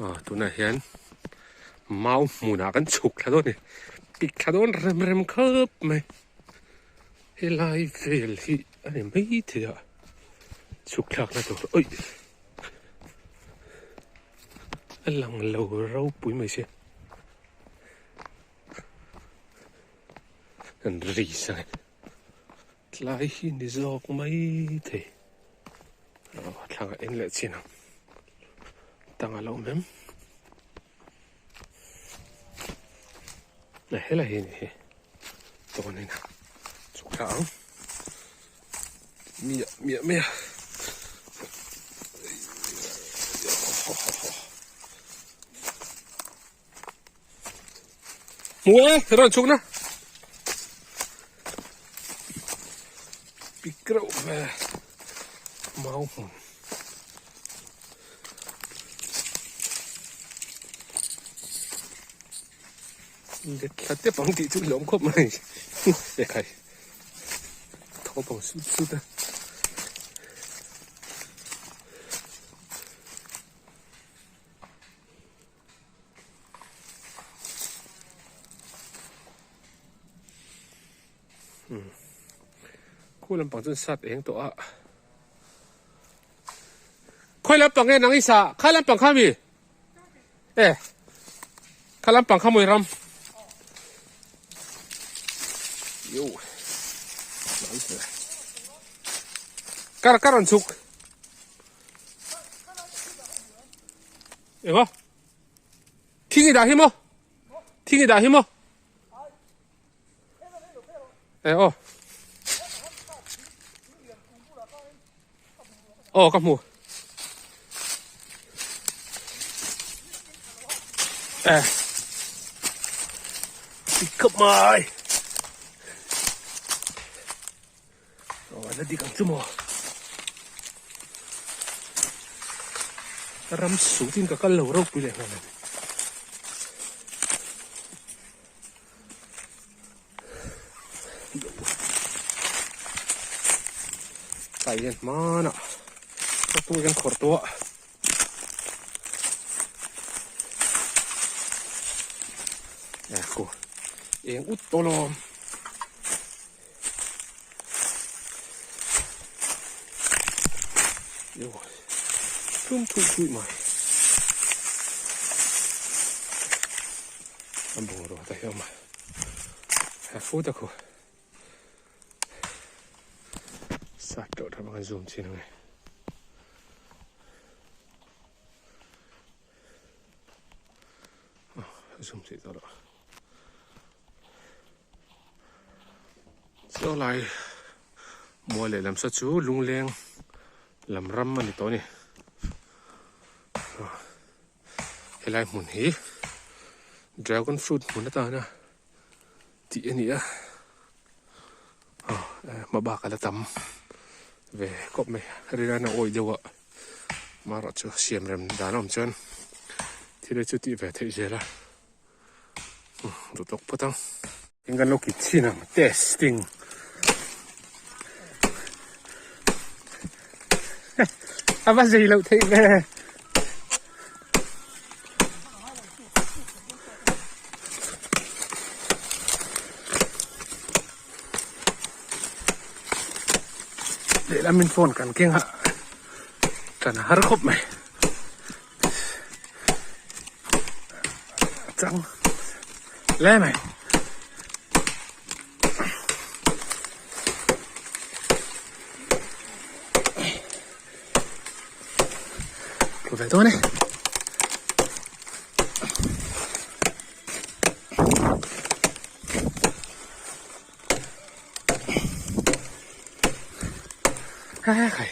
Aw tunah hian mau hmunah kan chhuk thla dawn a ni pik thla dawn rem rem khawp mai helai vel hi a ni maithei a chhuk thlakna tur awih a lang lo ropui mai sia an ri sang e. Tlai hi ni zawk mai thei aw thlang a en leh chin ang tang a lo awm em a helai hi a ni hi chuanin chhuk thla ang miah miah mai a. Hmu e, rawn chhuk na. Pik reuh ve. Mau hmun. Let thla tep ang tih chu lawm khawp mai. Ekhai. Tho pang sut sut a. Khu lampang chuan sat eng tawh a khawi lampang nge nang i sa kha lampang kha mi e kha lampang kha mawi ram yo kar kar an chhuk Eng a? Thing i dah hi maw? Thing i dah hi maw? E aw. Aw ka hmu. E. Pick up mai. Aw la dik ang chu maw. Ram sutin ka kal lo ropui leh nghal a ni. Kai hian hmanah ka tu hian khawrh tawh a. Khu eng ut tawh lawm. Tum thuih thuih mai a bungrua te hi a awm a he fut a khu sat loh ram a kan zoom chin ang e. Zoom theih tawh loh. Chaw lai mual leh lam saw chu lungleng lam ram a ni tawh a ni helai hmun hi dragon fruit hmun atana tih a ni a hma bak a la tam ve khawp mai rilrana awih deuh a amaherawh chu siam rem dan a awm chuan thil hi chu tih ve theih zel a. Duh tawk phawt ang. Eng kan lo kit chhin ang testing. A va zei loh theih ve. Lehlam in phone kan keng a tan a har khawp mai. Chang le mai. Tlu ve dawn e. Khai khai.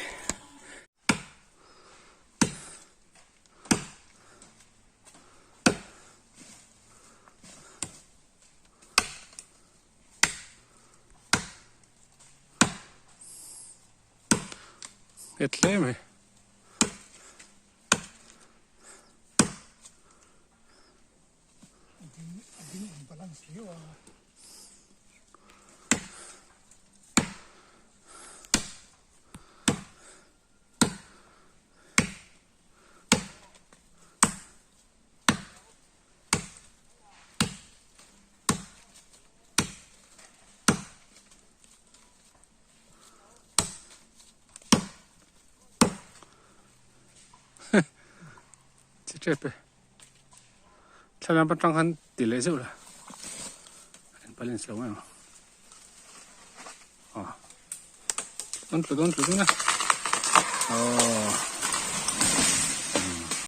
Nghet hle mai. Chi tep e. Thlalak atang khan ti leh zeuh la. En balance lo mai ang. Aw. Dawn tlu dawn tlu dawn e. Aw.